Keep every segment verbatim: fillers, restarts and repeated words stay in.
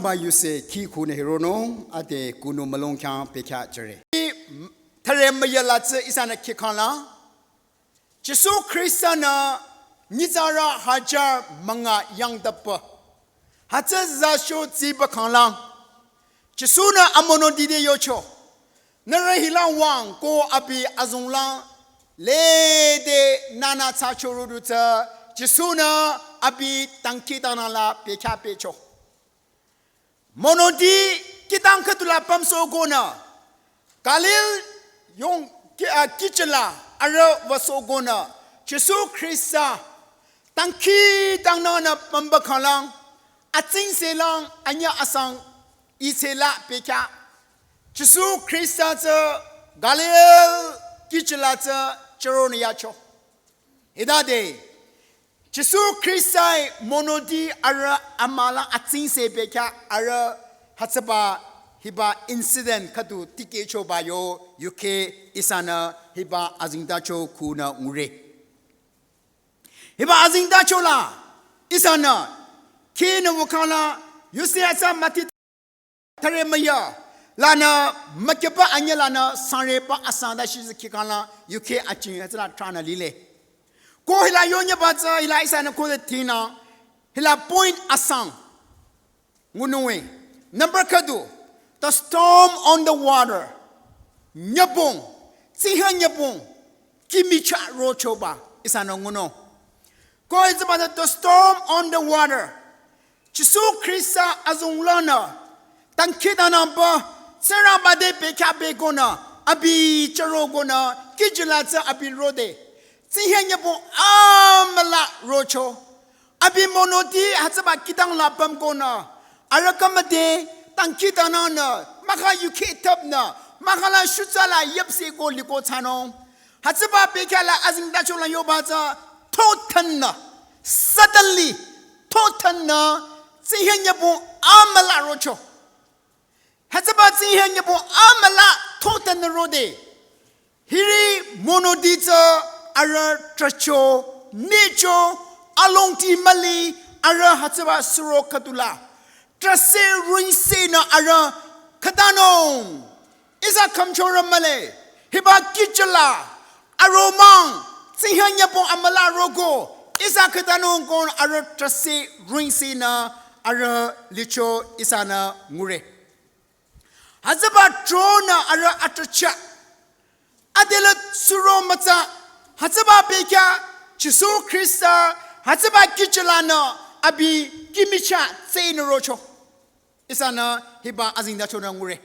Ba yuse khi khunü hironung ade kunu mülung khyang pekha jüre. Thare müyala tsü ihsanü khi khangla. Jisu Khrista-nü nyitsarü hajar münga yangdapü. Hütsü zasho tsiba khanglang. Jisu-nü amonoti te yocho. Nührü hila wüng ko abi azonglang lede nünü thsacho rodu tsü Jisu-nü abi dangkhidangnang la pekha pehcho. Monoti kihtang khüdula pümsohkonü Galil yong ki-, ah, kihchila arüh wüsohkonü Jisu Khrista dangkhidangnangnü pümba khanglang atsingse lang anyüh asang ise la pekha Jisu Khrista tsü Galil kihchila tsü chüronü yacho. Hitade Jisu Khrista-i monoti arüh amülah atsingse pekha arüh hütsüba hiba incident khüdu tikehchoba yo yukheh ihsanü hiba azengtacho khunü ngure. Hiba azengtacho la ihsanü khinü wükhangla yuse atsa Mati thare müya lanü mükyüba anyüh lanü sangreba asang ta shizi khi khangla yukheh aching hütsüla thranü lile. Ko hila yonyüba tsü hila ihsanü khode thinü hila point asang ngununge. Number khüdu, the storm on the water. Nyübong, tsingha nyübong, kih michah rochoba ihsanü ngunung. Ko hütsüba tsü the storm on the water. Jisu Khrista azonglanü dangkhidangnangba Tsingrangba te pekha pehkonü abi chürokonü kihchila tsü abi rode. Tsingha nyübong amülah rocho. Abi monoti hütsüba kihtang la pümkonü arüh khümüde dangkhidangnangnü mahkhang yukheh thüpnü mahkhang la shutsa la yüpseko liko thsanung. Hütsüba pekha la azengtacho la yoba tsü thotannü, suddenly thotannü tsingha nyübong amülah rocho. Hütsüba tsingha nyübong amülah thotannü rode. Hiri monoti tsü arüh trahcho, nehcho, alongti müli arüh hütsüba suro khüdula trahse rungsenü arüh khütanung. Ihsa khümchorü mühle, hiba kihchila aromang tsingha nyübong amülah roko ihsa khütanung ko arüh trahse rungsenü arüh licho ihsanü ngure. Hütsüba tronü arüh atrahchah. Adelü suro mütsa hütsüba pekha Jisu Khrista hütsüba kihchilanü abi kih michah tsenü rocho. Ihsanü hiba azengtachonü ngure.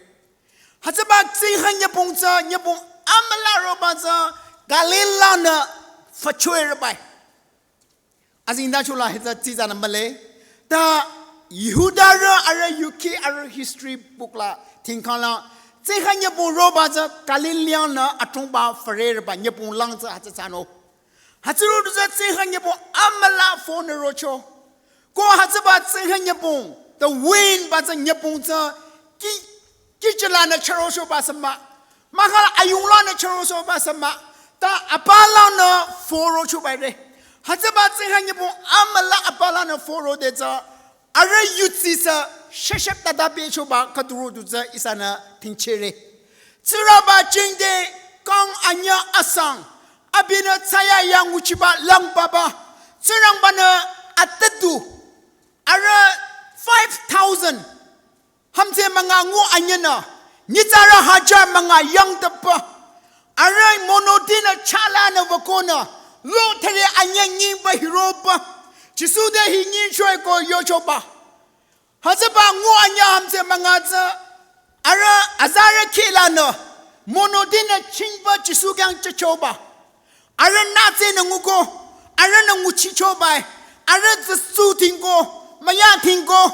Hütsüba tsingha nyübong tsü nyübong amülah roba tsü Galil lanü füchore bai. Azengtacho la hütsü tsitsanü mühle. Ta Jihudarü arüh yukheh arüh history book la thingkhangla tsingha nyübong roba tsü Galil lanü atungba fürereba nyübong lang tsü hütsü thsanung. Hütsürodu tsü tsingha nyübong amülah fonü rocho. Ko hütsüba tsingha nyübong, the wind ba tsü nyübong tsü kih, kihchilanü chürosohba sü mah. Mahkhang la ayung lanü chürosohba sü mah. Ta apalanü forochoba re. Hütsüba tsingha nyübong amülah apalanü forode tsü arüh yudsi sü sheshep tata pehchoba khüdurodu tsü ihsanü thingchehre. Tsingrangba jingte kang anyüh asang abinü thsayahiya nguchiba langpapa Tsingrangba-nü atüdu arüh five thousand hümdhse münga ngu anyünü nyitsarü hajar münga yangdapü arüh monotinü chahlanü wükonü lottery anyüh nyingba hiropü Jisu te hi nyingchoeko yochoba. Hütsüba ngu anyüh hümdhse münga tsü arüh azarü khehlanü monotinü chingba Jisu khyang jüchoba. Arüh nütsenü nguko, arühnü nguchichoba, arüh tsü su tingko, müya tingko.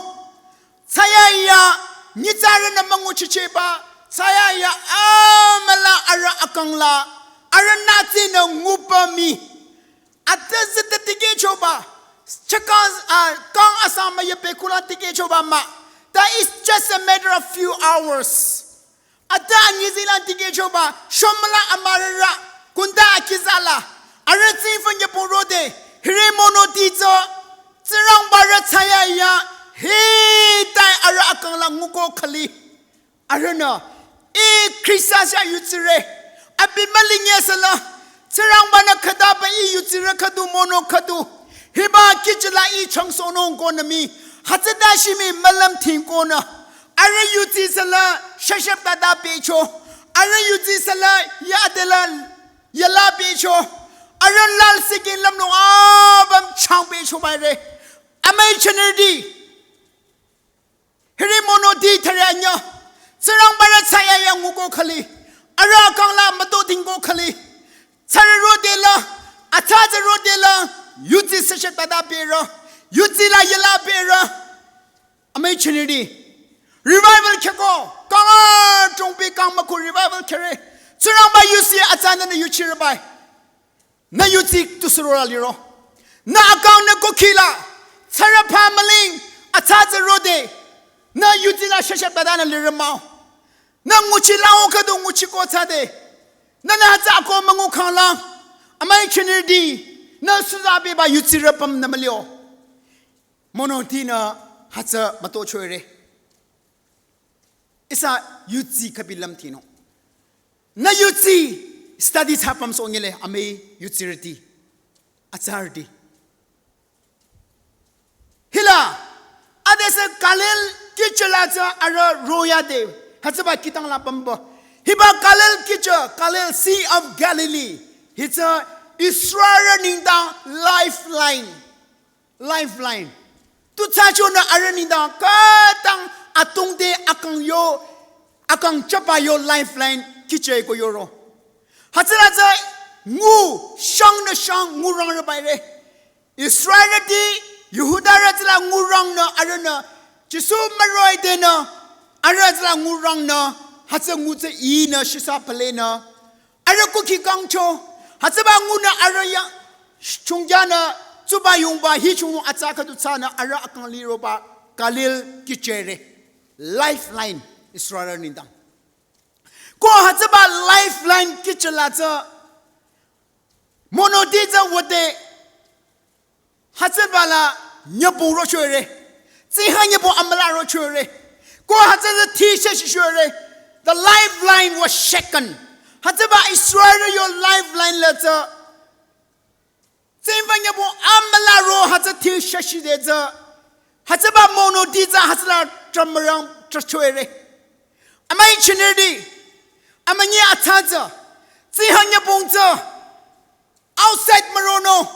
Thsayahiya nyitsarünü münguchichehba thsayahiya amülah arüh akang la arüh nütsenü nguba mii. Atü zütü tikehchoba. Chakang, ah, kang asang müyüpekula tikehchoba mah. That is just a matter of few hours. Atü anyüzila tikehchoba. Shomüla amürarü. Kunda akizala. Arüh tsingfü nyübong rode. Hiri monoti tsü Tsingrangba rü thsayahiya Hitai arüh akangla nguko khali. Arühnü, ih Khrista sha yutsire. Abi mülinge sala. Tsingrangbanü khütaba ih yutsire khüdu mono khüdu. Hiba kihchila ih changsohnung konü mii. Hütsüta shimii mülüm thing konü. Arüh yutsi sala shashap tata pehcho. Arüh yutsi sala yadela yala pehcho. Arüh lal sikin lümnung apüm chang pehcho baire. Amüi chinirüti. Hiri monoti thare anyüh. Tsingrangbarü thsayahiya nguko khali. Arüh akangla müto dhingko khali. Thsare rodela, athsa thsa rodela, yutsi sashe tada pera. Yutsi la yala pera. Amüi chinirüti. Revival kheko, kang chongpi kang mako revival khere. Tsingrangba yusi atsanü nü yuchire bai. Nü yutsi tu suro la liro. Nü akang nü kukhi la. Thsare pha müling. Athsa thsa rode. Nü yutsi la shasha tada nü lire mah-o. Nü nguchi la o khüdu nguchiko thsade. Nü nü hütsü ako müngu khang la. Amüi chinirüti. Nü suza beba yutsi re püm nü mülio. Monotinü hütsü müto choire. Ihsa yutsi khübi lümthinung. Nü yutsi study thsapüm songile amüi yutsirüti. Atsarüti. Hila, adesü Galil kihchila tsü arüh royade. Hütsüba kihtang la pümba. Hiba Galil kihchi, Galil Sea of Galilee. Hitsü Israel nengdang lifeline. Lifeline. Tu thsachonü arüh nengdang khütang atungte akang yo, akang chaba yo lifeline kihchi ko yoro. Hütsüla tsü ngu, shangnü shang ngu rangre baire. Israelrüti, Jihudarü tsüla ngu rangnü arühnü, Jisu müroh-i denü, arüh tsüla ngu rangnü, hütsü ngu tsü iinü shisa phalenü. Arüh kukhi kangcho, hütsüba ngunü arüh ya, chungjanü, tsuba yungba, hi chungnung atsa khüdu thsanü, arüh akang liroba, Galil kihchire. Lifeline, Israel nengdang. Ko hütsüba lifeline kihchila tsü, monoti tsü wüde, hütsüba la nyübong rochore. Tsingha nyübong amüla rochore. Ko hütsü tsü thi shashishore. The lifeline was shaken. Hütsüba Israel yo lifeline la tsü. Tsingha nyübong amüla ro hütsü thi shashide tsü. Hütsüba monoti tsü hütsüla tramrang trachore. Amüi chinirüti. Amünyi athsa tsü. Tsingha nyübong tsü. Outside müronung,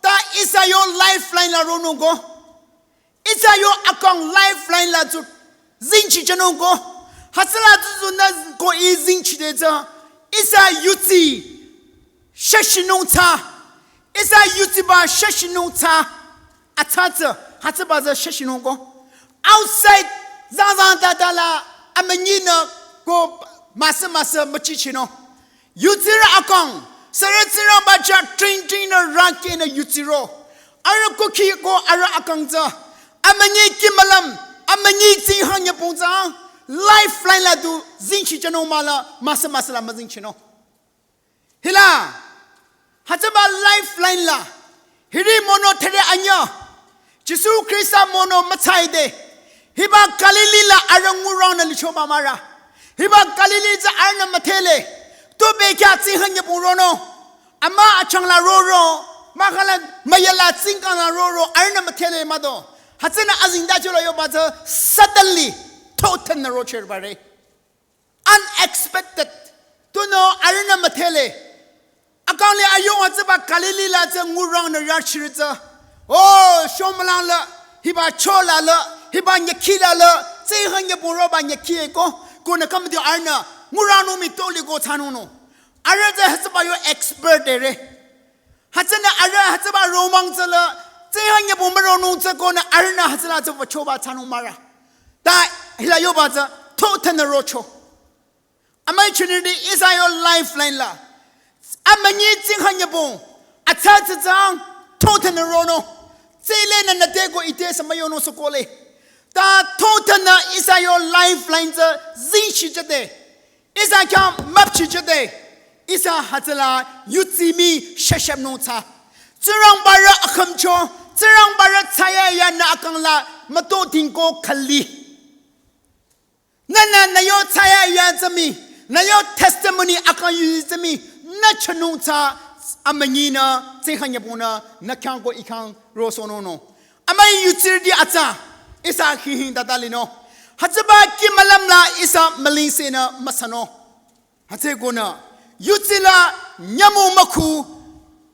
ta ihsa yo lifeline la ronung ko. Ihsa yo akang lifeline la tsü zingchichanung ko. Hütsüla tsü tsünü ko ih zingchide tsü. Ihsa yutsi shashinung thsa. Ihsa yutsiba shashinung thsa. Athsa tsü, hütsüba tsü shashinung ko. Outside, zangzang tada la, amünyinü ko müsü müsü müchichinung. Yutsirü akang, sürü Tsingrangba chah tring tring nü rangkehnü yutsiro. Arüh kukhi ko arüh akang tsü. Amünyi kimülüm, amünyi tsingha nyübong tsü. Lifeline la du zingchichanung mahla, müsü müsü la müzingchinung. Hila, hütsüba lifeline la, hiri mono thare anyüh, Jisu Khrista mono mütsaide, hiba Galili la arüh ngu rangnü lichoba mara, hiba Galili tsü arühnü müdhele, tu bekhyah tsingha nyübong ronung, ama achang la roro, mahkhang la müyala tsingkang la roro, arühnü müdhele mah do, hütsünü azingda chola yoba tsü suddenly, thothenü rochire bare. Unexpected. Tunüo arühnü müdhele. Akang le ayung hütsüba Galili la tsü ngu rangnü rachire tsü. Oh, shomülang la, hiba chola la, hiba nyükhi la la, tsingha nyübong roba nyükhi ko, konü khümüdi arühnü, ngu rangnung mii toli ko thsanungnung. Arüh tsü hütsüba yo expert ere. Hütsünü arüh hütsüba romang tsüla, tsingha nyübong müronung tsü konü arühnü hütsüla tsü wüchoba thsanung mara. Ta hila yoba tsü thothenü rocho. Amüi chinirüti ihsa yo lifeline la. Amünyi tsingha nyübong, athsa tsü tsang, thothenü ronung. Tsülenü nüte ko ite sü müyonung sü kohle. Ta thothenü ihsa yo lifeline tsü zingchichade. Ihsa khyang müpchichade. Ihsa hütsüla yutsi mii shashapnung thsa. Tsingrangbarü akhümcho, Tsingrangbarü thsayahiya nü akang la müto tingko khali. Nünü nü yo thsayahiya tsü mii, nü yo testimony akang yu tsü mii, nü chünung tsü amünyinü, tsingkhang nyübongnü, nü khyang ko I khyang rosohnung nung. Amüi yutsirüti atsa, ihsa hihing tata linung. Hütsüba kih mülümla ihsa mülingsehnü müsanung. Hütsükonü, yutsila nyümong mükhu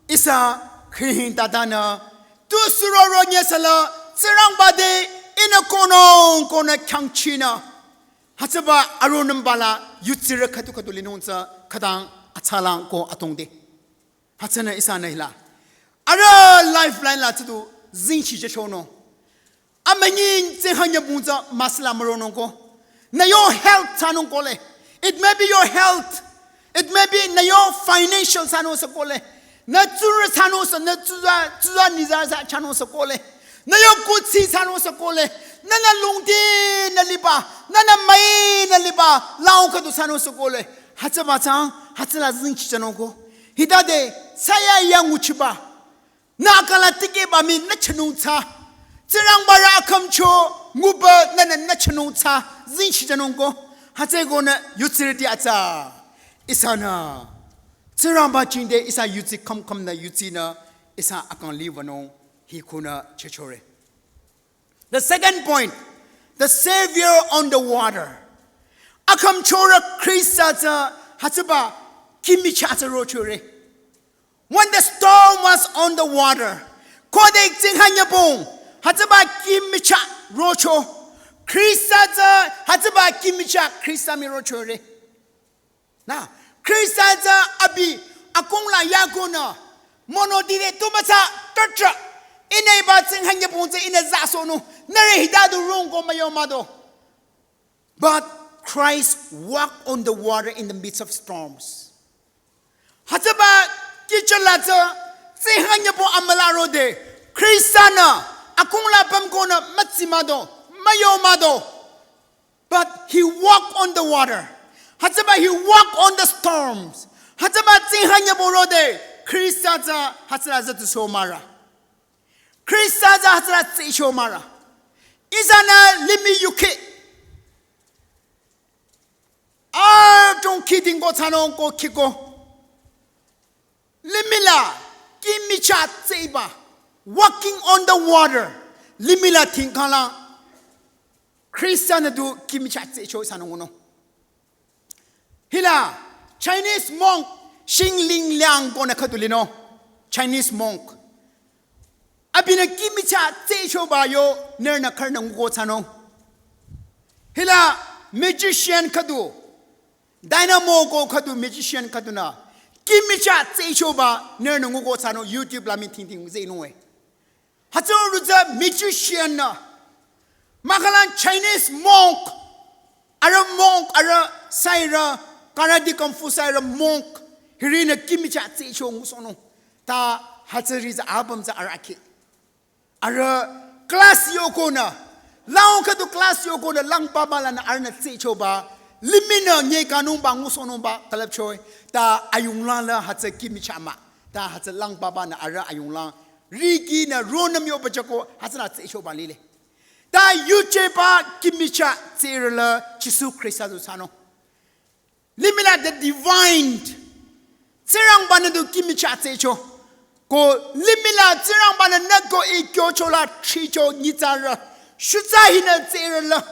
ihsa hihing tatanü, tu suroro nyesala, Tsingrangba te, ihnü konung konü khyangchinü. Hütsüba aronungba la, yutsirü khüdu khüdu linung tsü, khütang atsalang ko atongde. Hütsünü ihsanü hila. Arüh lifeline la tsü du zingchi jüchonung. Amünyi tsingkhang nyübong tsü müsila müronung ko. Nü yo health thsanung kohle. It may be your health. It may be nü yo financial thsanung sü kohle. Nü tsurü thsanung sü, nü tsuza, tsuza niza sü thsanung sü kohle. Nü yo kuthsi thsanung sü kohle. Nünü lungti nü liba, nünü müi nü liba, lao khüdu thsanung sü kohle. Hütsüba tsang, hütsüla zingchi thsanung ko. Hitade, thsayahiya nguchiba. Nü akala tikehba mii nü chünung tsü. Tsingrangba rü akhümcho nguba nünü nü chünung tsü. Zingchi thsanung ko. Hütsükonü yutsirüti atsa. Ihsanü. Tsingrangba jingte ihsa yutsi khümkhümnü yutsinü. Ihsa akang liwünung hikunü chechore. The second point, the Savior on the water. Akhümchorü Khrista tsü hütsüba kih michah tsü rochore. When the storm was on the water, khode tsingkhang nyübong, hütsüba kih michah rocho. Khrista tsü hütsüba kih michah Khrista mii rochore. Nü, Khrista tsü abi akungla yakonü, mono dire tu mütsa tatra. Ihnü iba tsingkhang nyübong tsü ihnü zasohnung, nührü hita du rung ko müyo mado. But Christ walked on the water in the midst of storms. Hütsüba kihchila tsü, tsingkhang nyübong amüla rode, Khrista-nü, akungla pümkonü mütsi mado, müyo mado. But he walked on the water. Hütsüba he walked on the storms. Hütsüba tsingkhang nyübong rode, Khrista tsü hütsüla zütuso mara. Khrista tsü hütsüla tsicho mara. Ihsanü limih yukhi. Adrong kih tingko thsanung ko khiko. Limihla kih michah tsehba. Walking on the water. Limihla tingkhala. Khrista-nü du kih michah tsehcho ihsanü ngunung. Hila Chinese monk Xing Ling Liang konü khüdu linung. Chinese monk. Abinü kih michah tsehchoba yo nührünü khürünü nguko thsanung. Hila magician khüdu. Dynamo ko khüdu magician khüdunü. Kih michah tsehchoba nührünü nguko thsanung YouTube la mii tingting zehnung e. Hütsürü tsü magician nü. Mahkhang Chinese monk. Arüh monk, arüh sairü, karate kung fu sairü monk. Hirinü kih michah tsehcho ngusohnung. Ta hütsüri tsü apüm tsü arüh akhi. Arüh class yokonü. Lang khüdu class yokonü lang papa lanü arühnü tsehchoba. Limihnü nyekanungba ngusohnungba külüpcho. Ta ayunglang la hütsü kih michah mah. Ta hütsü lang papanü arüh ayunglang. Rikinü ronüm yoba jüko hütsünü tsehchoba lile. Ta yujeba kih michah tsehrü la Jisu Khrista du thsanung. Limihla the divine. Tsingrangba-nü du kih michah tsehcho. Ko limihla Tsingrangba-nü nü ko ikyocho la thricho nyitsarü. Shutsa hinü tsehrü la.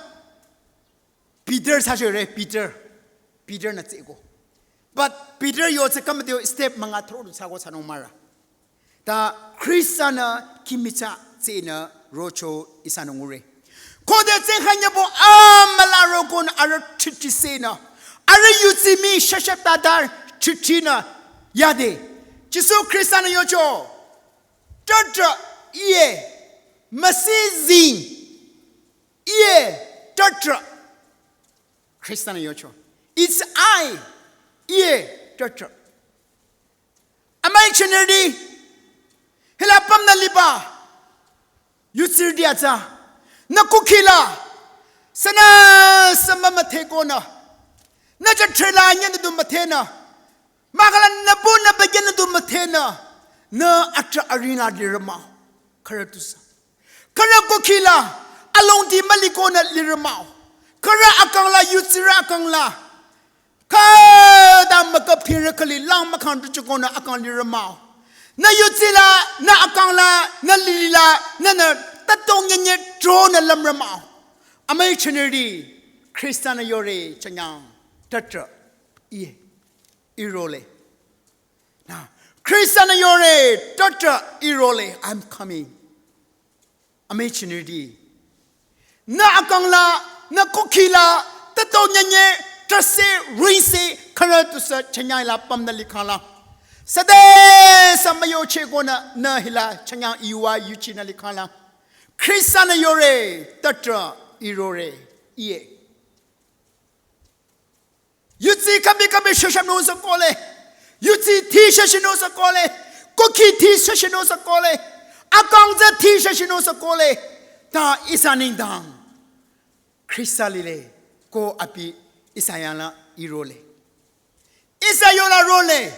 Peter thsachore, Peter. Peter-nü tsehko. But Peter yo tsü khümüteo step münga throdu thsako thsanung mara. Ta Khrista-nü kih michah tsehnü rocho ihsanü ngure. Khode tsingkhang nyübong amüla rokonü arüh thrithi sehnü. Arüh yutsi mii shashap tadar thrithrinü yade. Jisu Khrista-nü yocho. Tatra iye. Müsi zing. Iye tatra. Khrista-nü yocho. It's I. Iye tatra. Amüi jünirüti. Hila pümnü liba. Yutsirüti atsa. Nü kukhila. Sünüsü mümüdhekonü. Nü jütrela nyenü du müdhenü. Mahkhang nü bu nü begen du müdhenü. Nü atra aring la lirü mah. Khürü tusü. Khürü kukhila. Alongdi mülikonü lirü mah-o. Khürü akang la, yutsirü akang la. Khüta müküp thirü khüli lang mükhang tuchikonü akang lirü mah-o. Nü yutsi la, nü akang la, nü lili la, nünü tatong nyenye tronü lümrü mah-o. Amüi chinirüti, Khrista-nü yore chanyang tütrü, i, irole. Nü, Khrista-nü yore tütrü, irole, I'm coming. Amüi chinirüti. Nü akang la, nü kukhi la, tato nyenye, trase, rinse, khürü tusü chanyang la pümnü likhang la. Süde sü müyochehkonü, nü hila chanyang iwa yuchinü likhang la. Khrista-nü yore, tütrü, irore, iye. Yutsi kabi kabi shashanung sü kohle. Yutsi thi shashanung sü kohle. Kukhi thi shashanung sü kohle. Akang tsü thi shashanung sü kohle. Ta ihsa nengdang Khrista lile ko abi ihsa yang la irole. Ihsa yola role.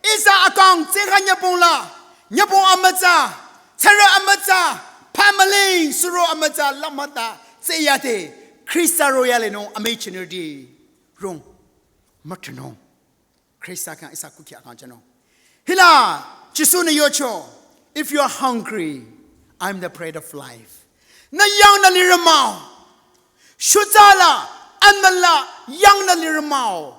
Ihsa akang tsingkha nyübong la. Nyübong amütsa. Tsürü amütsa. Pamaling suro amütsa lamata. Tsü yade. Khrista royale nung amüi chinirüti. Rong. Müthünung. Khrista khyang ihsa kukhi akang jünung. Hila, Jisu-nü yocho, if you are hungry, I'm the bread of life. Nü yangnü lirü mah-o. Shutsa la, anbü la, yangnü lirü mah-o.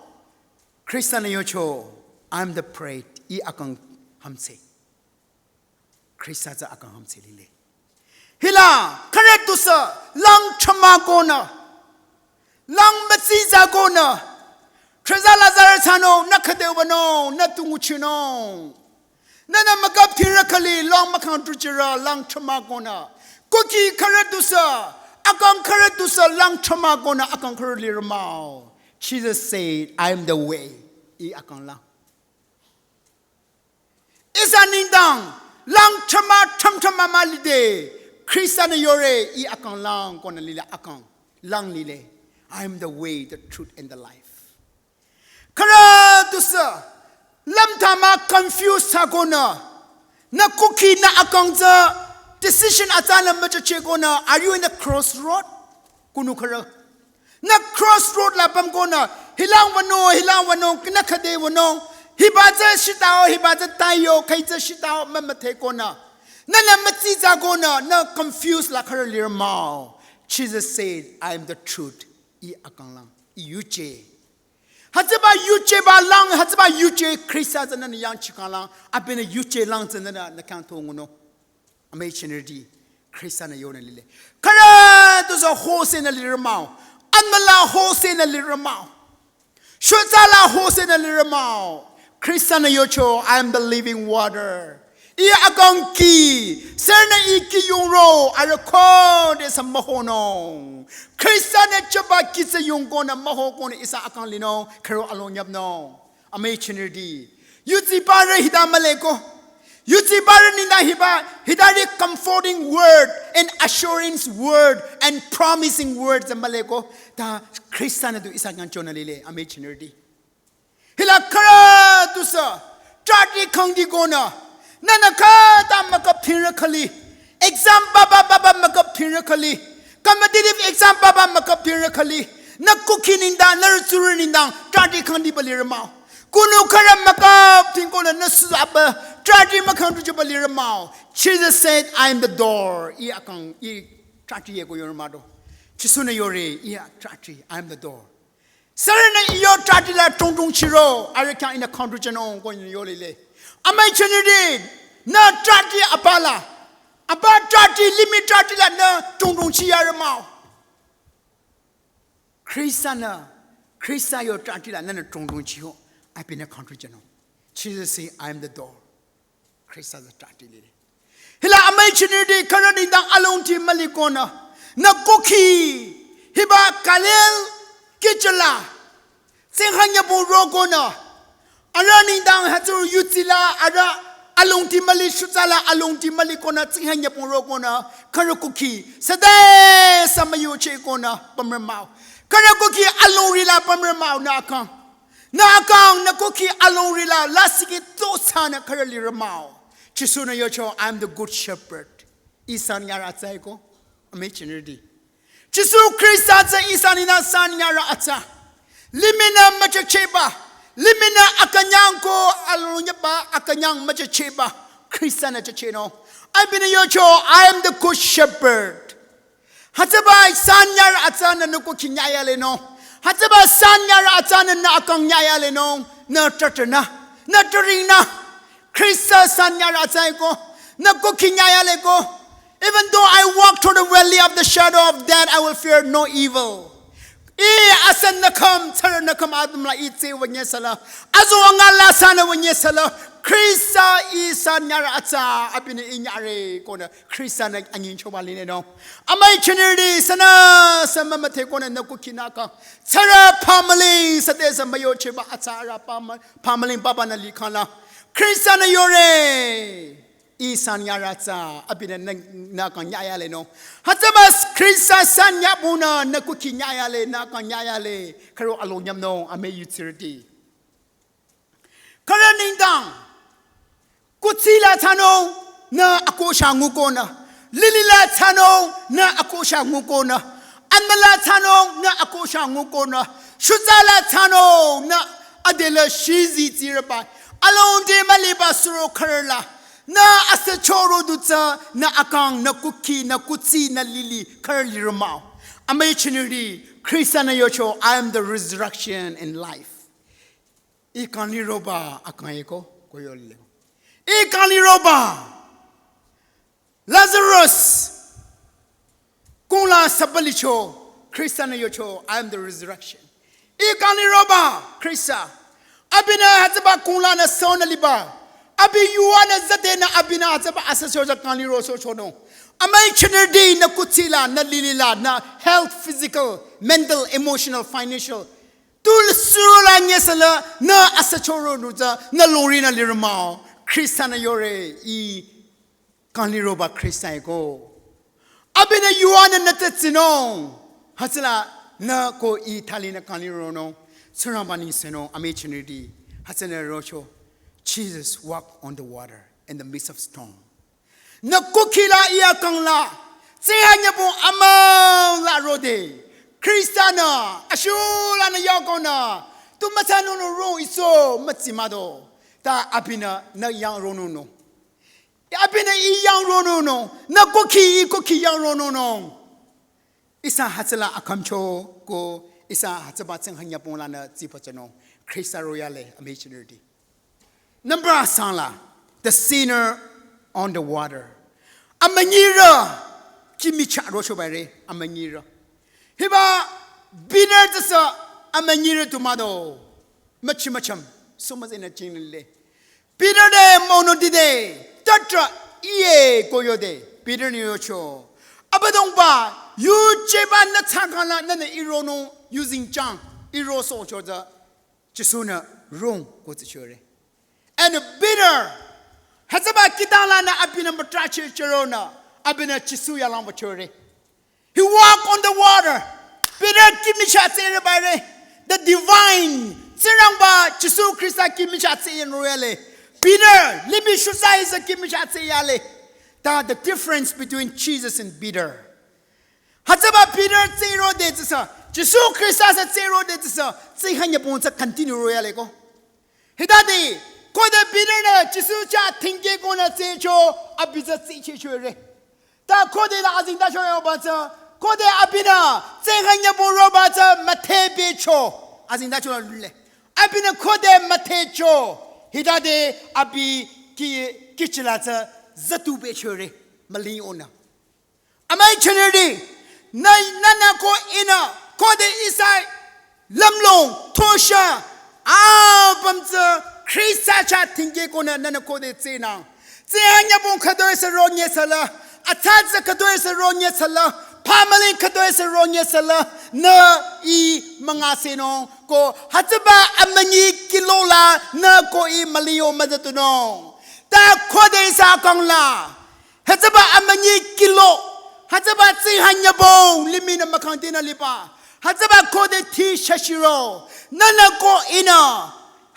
Khrista-nü yocho, I'm the bread, ih akang hümdhse. Khrista tsü akang hümdhse lile. Hila, khürü tusü, lang chamakonü. Lang mütsitsakonü. Treza Lazarus hanung, nü khüde wünung, nü tu nguchinung. Nünü müküp thirü khüli, lang mükhang tuchirü, lang chamakonü. Kukhi khürü tusü, akang khürü tusü, lang chamakonü, akang khürü lirü mah-o. Jesus said, I am the way. Ih akang lang. Ihsa nengdang, lang chama cham chama mah lide, Khrista-nü yore, ih akang lang konü lile akang, lang lile. I am the way, the truth, and the life. Khürü tusü, lümthsa mah confuse thsakonü, nü kukhi nü akang tsü, decision atsanü müchachehkonü, are you in the crossroad? Kunu khürü. Nü crossroad la pümkonü, hilang wünung, hilang wünung, nü khüde wünung, hiba tsü shitao, hiba tsü tayo, khüi tsü shitao, mümüdhekonü. Nünü mütsitsakonü, nü confuse la khürü lirü mah-o. Jesus said, I am the truth. Ih akang lang, ih yuje. Hütsüba yujeba lang, hütsüba yuje Khrista tsü nünü yangchikhang lang, abinü yuje lang tsü nünü nü khyang to ngunung. Amüi chinirüti, Khrista-nü yonü lile. Khürü tusü hosenü lirü mah-o. Anbü la hosenü lirü mah-o. Shutsa la hosenü lirü mah-o. Khrista-nü yocho, I am the living water. Ih akang kih, sürünü ih kih yungro, arüh khodesü mühonung. Khrista-nü chaba kih tsü yungkonü mühokonü ihsa akang linung, khürü along nyüpnung. Amüi chinirüti. Yutsibarü hita mühleko. Yutsibarü nengdang hiba, hitari comforting word and assurance word and promising word tsü mühleko. Ta Khrista-nü du ihsa khyang chonü lile, amüi chinirüti. Hila khürü tusü, trahti khangdikonü. Nünü khüta müküp thirü khüli. Exam baba baba müküp thirü khüli. Competitive exam baba müküp thirü khüli. Nü kukhi nengdang, nü rütsürü nengdang, trahti khangdiba lirü mah-o. Kunu khürü müküp thingkonü nü süzaba, trahti mükhang tuchiba lirü mah-o. Jesus said, I am the door. Ih akang, ih trahti yeko yore mah-o. Jisu-nü yore, ih trahti, I am the door. Sürünü iyo trahti la tongtong chiro, arüh khyang ihnü khang tuchinung ko ihnü yolile. Amüi chinirüti, nü trahti apa la. Apa trahti, limih trahti la nü tongtong chiyarü mah-o. Khrista-nü, Khrista yo trahti la nünü tongtong chiyo, abinü khang tuchinung. Jesus say, I am the door. Khrista tsü trahti lile. Hila amüi chinirüti khürü nengdang alongdi mülikonü. Nü kukhi hiba Galil kihchila. Tsingkha nyübong rokonü. Arüh nengdang hütsü yutsi la arüh alongdi müli shutsa la alongdi mülikonü tsingkha nyübong rokonü. Khürü kukhi süde sü müyochehkonü pümrü mah-o. Khürü kukhi alongri la pümrü mah-o nü akang. Nü akang nü kukhi alongri la, lasih kih to thsanü khürü lirü mah-o. Jisu-nü yocho, I am the good shepherd. Ihsa nyarü atsa-i ko, amüi chinirüti. Jisu Khrista tsü ihsa ninü sanyarü atsa. Limihnü müchacheba. Limihnü akünyang ko alonyaba akünyang müchacheba. Khrista-nü chachenung. Abinü yocho, "I am the good shepherd." Hütsüba sanyarü atsanü nü kukhi nyayalenung. Hütsüba sanyarü atsanü nü akang nyayalenung. Nü tütünü. Nü türinü. Khrista sanyarü atsa-i ko. Nü kukhi nyayale ko. "Even though I walk through the valley of the shadow of death, I will fear no evil." Ih asan nü khüm, tsara nü khüm adümla ih tsü wünye sala. Azo angala sanü wünye sala. Khrista ih sanyarü atsa abinü ih nyare konü. Khrista-nü anyingchoba linenung. Amüi chinirüti sünüsü mümüdhe konü nü kukhi nü kang. Tsara pamüling sütesü müyocheba atsarü pamü-, pamüling papa-nü likhangla. Khrista-nü yore. Ih sanyarü atsa abinü nü, nü kang nyayalenung. Hütsüba Khrista sanyabonü nü kukhi nyayale, nü kang nyayale. Khürü alonyamnung amüi yutsirüti. Khürü nengdang. Kuthsi la thsanung nü akosha ngukonü. Lili la thsanung nü akosha ngukonü. Anma la thsanung nü akosha ngukonü. Shutsa la thsanung nü adela shizi tsirüba. Alongde müliba suro khürü la. Nü asachoro dutsü nü akang nü kukhi nü kuthsi nü lili khürü lirü mah-o. Amüi chinirüti Khrista-nü yocho, "I am the resurrection and life." Ih kang liroba akang eko koyole. Ih kang liroba. Lazarus. Kungla sabalicho. Khrista-nü yocho, "I am the resurrection." Ih kang liroba Khrista. Abinü hütsüba kunglanü sonü liba. Abi yuvanü zadenü abinü hütsüba asasyo za kang liro sochonung. Amüi chinirüti nü kuthsi la, nü lili la, nü health, physical, mental, emotional, financial. Tul suro la nyesala nü asachoro nuza nü lori nü lirü mah-o. Khrista-nü yore ih kang liroba Khrista-i ko. Abinü yuvanü nü tetsinung. Hütsüla nü ko ih thali nü kang lironung. Tsingrangba nengsenung amüi chinirüti. Hütsünü rocho. Jesus walk on the water in the midst of storm. Nü kukhi la ih akang la. Tsinganyübong amüla rode. Khrista-nü, ashulanü yakonü. Tu mütsanung nü ro iso mütsi mah-o. Ta abinü nü yang ronung nü. Abinü ih yang ronung nü. Nü kukhi ih kukhi yang ronung nü. Ihsa hütsüla akhümcho ko ihsa hütsüba tsinganyübong lanü tsipachanung. Khrista royale amüi chinirüti. Number asang la, the sinner on the water. Amünyirü kih michah rochoba re, amünyirü. Hiba Peter tsüsü amünyirü tu mah-o. Müchi mücham, sumazena chingle. Peter te monoti te, tatra iye koyode, Peter-nü yocho. Abüdongba, yucheba nü tsangkangla nünü ironung, yuzeng chang, iro socho tsü. Jisu-nü rong ko tsichore. And Peter, hütsüba kihtang lanü abinü mütrahcheh chüronü, abinü Jisu yalangba chore. He walk on the water. Peter kih michah tsere bare. The divine. Tsingrangba Jisu Khrista kih michah tsere royale. Peter, limih shutsa ihsa kih michah tseyale. Ta the difference between Jesus and Peter. Hütsüba Peter tsürode tsüsü, Jisu Khrista sü tsürode tsüsü, tsinganyübong tsü continue royale ko. Hitade, khode Peter-nü Jisu chah thingkeh konü tsücho, abi tsü tsüchehchore. Ta khode la azengtacho yoba tsü, khode abinü tsinganyübong roba tsü müthehpehcho, azengtacho la lule. Abinü khode müthehcho, hitade abi kih, kihchila tsü zütupehchore, müling onü. Amüi chinirüti, nü, nünü ko ihnü, khode ihsa lümlong, thosha, apüm tsü, Khrista chah thingkeh konü nünü khode tsünang. Tsinganyübong khütoi sü ronye sala, atsa tsü khütoi sü ronye sala, pamüling khütoi sü ronye sala, nü ih müngasenung, ko hütsüba amünyi kihlo la, nü ko ih müling-o müzütunung. Ta khode ihsa kang la, hütsüba amünyi kihlo, hütsüba tsinganyübong, limihnü mükhangtinü liba. Hütsüba khode thi shashiro, nünü ko ihnü,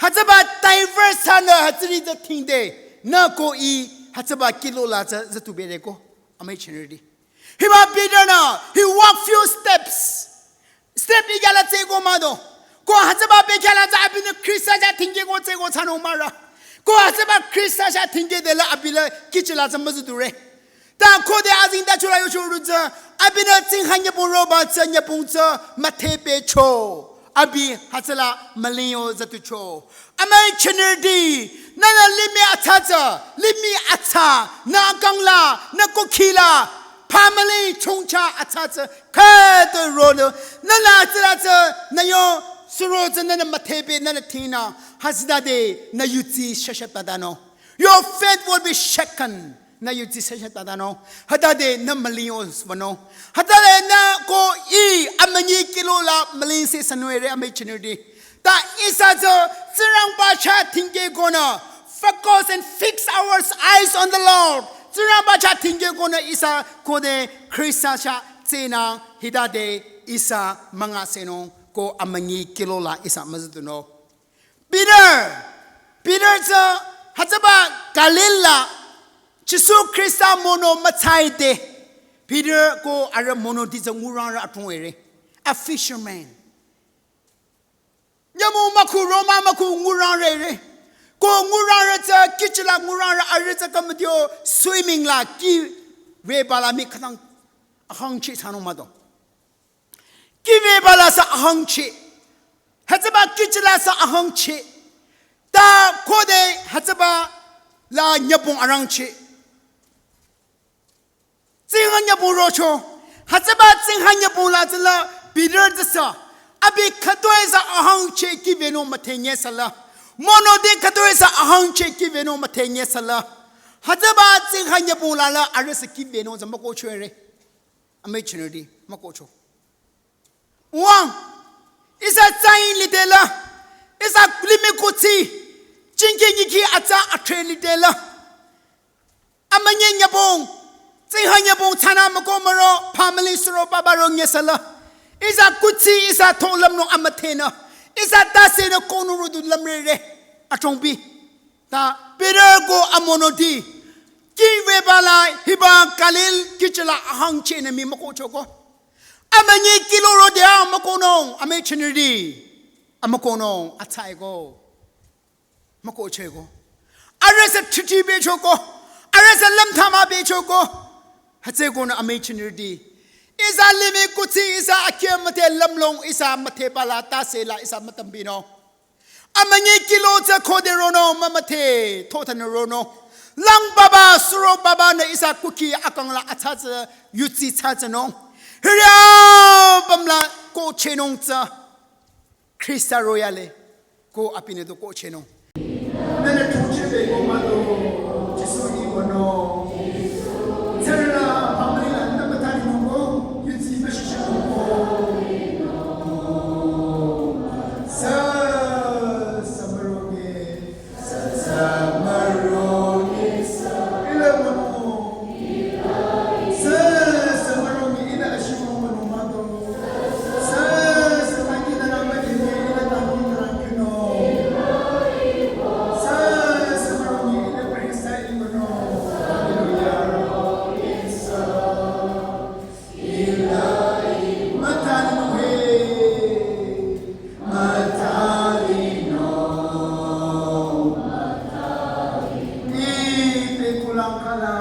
hütsüba diverse thsanü hütsüri tsü thingde, nü ko ih, hütsüba kihlo la tsü zütupehre ko, amüi chinirüti. Hiba Peter-nü, he walked few steps. Step ikya la tsüko mah do. Ko hütsüba bekhyah la tsü abinü Khrista chah thingkehko tsüko thsanung mahrü. Ko hütsüba Khrista chah thingkehde la abi la kihchi la tsü müzüdure. Ta khode azengtacho la yocho roh tsü, abinü tsingkhang nyübong roba tsü nyübong tsü müdhepehcho. Abi hütsüla mülingyo züducho. Amüi jünirüti, nühnü limih atsa tsü, limih atsa, nü akang la, nü kukhi la, family chongcha atsa tsü, khüta ronü, nühnü hütsüla tsü, nü yo, suro tsü nühnü müdhepeh, nühnü thingnü, hütsütade, nü yudsi shasha tatanung. Your faith will be shaken. Nü yudsi shasha tatanung. Hütade nü mülingyo sünung. Hütade nü ko ih amünyi kihlo la müling se sünung ere amüi jünirüti. Ta ihsa tsü Tsingrangba chah thingkehkonü. Focus and fix our eyes on the Lord. Tsingrangba chah thingkehkonü ihsa khode Khrista chah tsünü hütade ihsa müngasenung ko amünyi kihlo la ihsa müzüdunung. Peter, Peter tsü hütsüba Galil la Jisu Khrista mono mütsaide. Peter ko arüh monoti tsü ngurangrü adrong ere. A fisherman. Nyümong mükhu, roma mükhu ngurangrü ere. Ko ngurangrü tsü kihchi la ngurangrü arüh tsü khümütio swimming la kih weba la mii khütang ahangchi thsanung mah do. Kih weba la sü ahangchi. Hütsüba kihchi la sü ahangchi. Ta khode hütsüba la nyübong arangchi. Tsingkhang nyübong rocho. Hütsüba tsingkhang nyübong la tsüla Peter tsü sü. Abi khütoi sü ahangchi kih wenung müdhenye süla. Monoti khütoi sü ahangchi kih wenung müdhenye süla. Hütsüba tsingkhang nyübong la la arüh sü kih wenung tsü mükohcho ere. Amüi jünirüti mükohcho. Wang, ihsa tsain lide la, ihsa limih kuthsi, jingki nyiki atsa athre lide la. Amünyi nyübong, tsingkhang nyübong thsanü mükoh müro, family suro baba ro nyesala. Ihsa kuthsi, ihsa tho lümnung amüdhenü. Ihsa tase nü kohnung rodu lümrere. Achongbi. Ta Peter ko amonoti. Kih weba la hiba Galil kihchi la ahangchi nü mii mükohcho ko. Amünyi kihlo rode a mükohnung, amüi jünirüti. Amükohnung, atsa eko. Mükohcho eko. Arüh sü thrüti becho ko. Arüh sü lümthama becho ko. Hütsükonü amüi jünirüti. Ihsa limih kuthsi ihsa akhi müdhe lümlong ihsa müdheba la tase la ihsa mütambinung. Amünyi kihlo tsü khode ronung mümüdhe thothanü ronung. Lang baba suro baba nü ihsa kukhi akang la atsa tsü yudsi tsa tsünung. Hiri apüm la kohchehnung tsü. Khrista royale ko abinü du kohchehnung. Nühnü thongchehbe ko mah do Jisu-nü wünung. Tsürü la family la nü müthalinung ko yudsi müshishinung ko. Sü, sü müronge. Sü, sü müronge. Ila wünung. Sü, sü müronge ila ashimung wünung mah do. Sü, sü müki nü rang müdhenye ila tangi nü rang kinung. Sü, sü müronge ila Khrista-nü wünung. Hallelujah. Ila müthalinung he. Müthalinung. Ipe kulang kala.